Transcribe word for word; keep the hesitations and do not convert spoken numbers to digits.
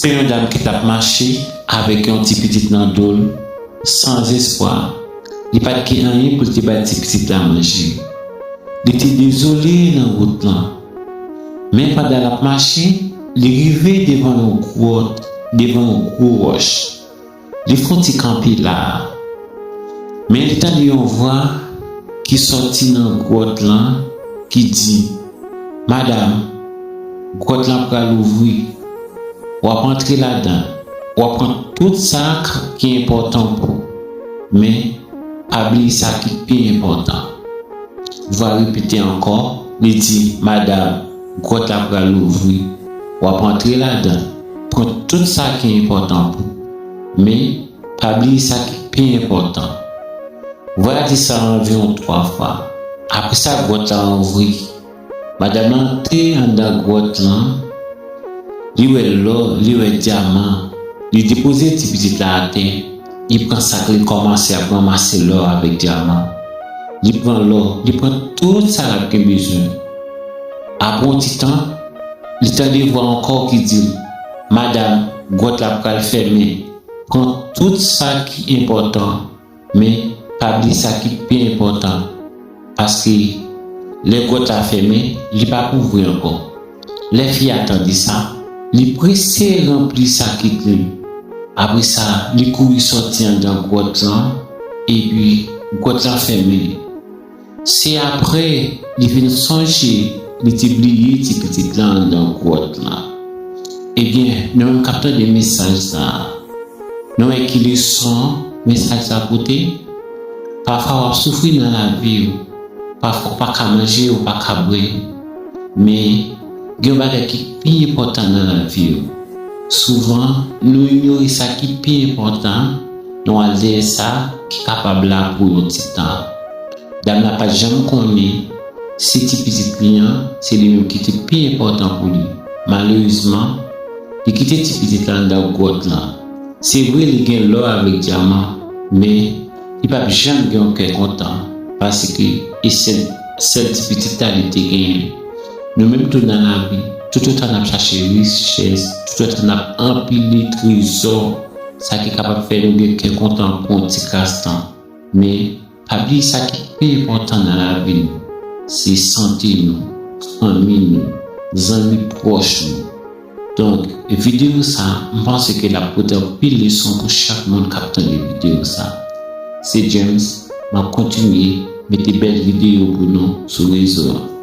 Te yon dam ki t ap mache avèk yon ti pitit nan do l, san espwa. Li pa t gen anyen pou l te bay ti pitit la manje. Li te dezole nan wout lan. Men pandan l ap mache, li rive devan yon gwòt, devan yon gwo wòch. Li fon ti kanpe la. Men li tande yon vwa ki sòti nan gwòt lan ki di, "Madanm, gwòt lan pral ouvri. W ap antre ladan. W ap pran tout sa k-, ki enpòtan pou w. Men, pa bliye sa ki pi enpòtan." Vwa repete ankò, li di, "Madanm, gwòt la pral ouvri. W ap antre ladan. Pran tout sa ki enpòtan pou w. Men, pa bliye sa ki pi enpòtan." Vwa a di sa anviwon twa fwa. Apre sa, gwòt la ouvri. Madanm lan antre anndan gwòt lan. Li wè lò, li wè dyaman. Li depoze ti pitit la atè. Li pran sak, li kòmanse ap ranmase lò avèk dyaman. Li pran lò, li pran tout sa l ap gen bezwen. Apre yon ti tan, li tande vwa ankò ki di l, "Madanm, gwòt la pral fèmen. Pran tout sa ki enpòtan, men pa bliye sa ki pi enpòtan." Paske lè gwòt la fèmen, li p ap ouvri ankò. Lè fi a tande sa, li prese ranpli sakèt li. Apre sa, li kouri sòti anndan gwòt lan, epi gwòt lan fèmen. Se apre li vin sonje li te bliye ti pitit lan anndan gwòt lan. Ebyen, nou menm k ap tande mesaj sa a, nou wè ki leson mesaj sa a pote? Pafwa w ap soufri nan lavi w, pafwa w pa ka manje, w pa ka bwè, men gen yon bagay ki pi enpòtan nan lavi w. Souvan, nou inyore sa ki pi enpòtan, nou al dèyè sa ki kapab la pou yon ti tan. Dam la pa t janm konnen si ti pitit li an, se li menm ki te pi enpòtan pou li. Malerezman, li kite ti pitit la anndan gwòt lan. Se vre, li gen lò avèk dyaman, men li p ap janm gen yon kè kontan, paske e sèl, sèl ti pitit la li te genyen. Nou menm tou nan lavi, toutotan n ap chache richès, toutotan n ap anpile trezò, sa ki kapab fè nou gen kè kontan pou yon ti kras tan. Men, pa bliye sa ki pi enpòtan nan lavi nou, se sante nou, fanmi nou, zanmi pwòch nou. Donk, videyo sa, m panse ke l ap pote anpil leson pou chak moun k ap tande videyo sa. Se James, m ap kontinye mete bèl videyo pou nou sou rezo a.